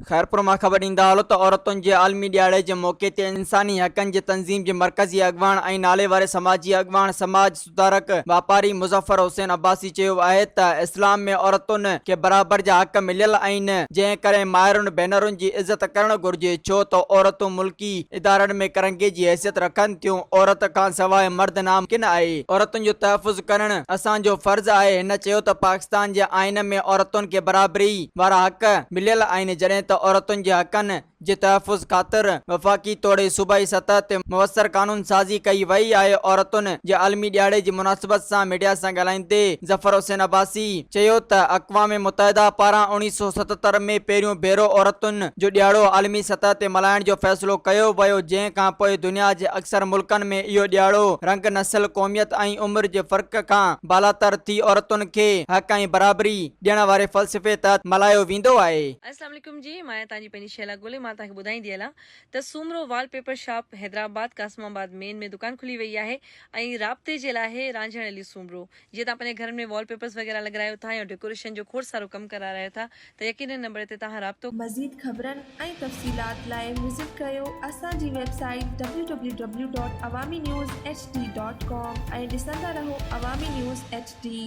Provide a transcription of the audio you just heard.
خيرپور مان خبر ڏيندا هلو ته عورتن جي عالمي ڏهاڙي جي موقعي تي انساني حقن جي تنظيم جي مرڪزي اڳواڻ ۽ ناليواري سماجي اڳواڻ سماج سڌارڪ واپاري مظفر حسين عباسي چيو آهي ته اسلام ۾ عورتن کي برابر جا حق مليل آهن جنهن ڪري مائرن ڀينرن جي عزت ڪرڻ گهرجي ڇو ته عورتون ملڪي ادارن ۾ ڪرنگهي جي حيثيت رکن ٿيون، عورت کان سواء مرد ناممڪن آهي، عورتن جو تحفظ ڪرڻ اسان جو فرض آهي، هن چيو ته پاڪستان جي آئين ۾ عورتن کي برابري وارا حق مليل آهن، جڏهن ته عورتن جي حقن جي تحفظ خاطر وفاقي توڙي صوبائي سطح تي موثر قانون سازي ڪئي وئي آهي، عورتن جي عالمي ڏهاڙي جي مناسبت سان ميڊيا سان ڳالهائيندي ظفر حسين عباسي چيو ته اقوام متحده پاران 1977 ۾ پهريون ڀيرو عورتن جو ڏهاڙو عالمي سطح تي ملهائڻ جو فيصلو ڪيو ويو جنهن کانپوء دنيا جي اڪثر ملڪن ۾ اهو ڏهاڙو رنگ، نسل، قوميت ۽ عمر جي فرق کان بالاتر ٿي عورتن کي حق ۽ برابري ڏيڻ واري فلسفي تحت ملهايو ويندو آهي. السلام عليڪم جي مان آهيان توهان جي پنهنجي شهلا گل ۽ مان توهان کي ٻڌائيندي هلان ته Soomro wallpaper shop Hyderabad Qasimabad main ۾ دڪان کلي وئي آهي ۽ رابطي جي لاء آهي رانجهڻ علي سومرو جيئن توهان پنهنجي گهرن ۾ وال پيپرز وغيره لڳرايو ٿا يا ڊيڪوريشن جو کوڙ سارو ڪم ڪرارايو ٿا ته يقينن نمبر تي توهان رابطو مزيد خبرن ۽ تفصيلات لاء وزٽ ڪريو اسان جي website W W W dot Awami news H D dot com ۽ ڏسندا رهو عوامي نيوز ايڇ ڊي.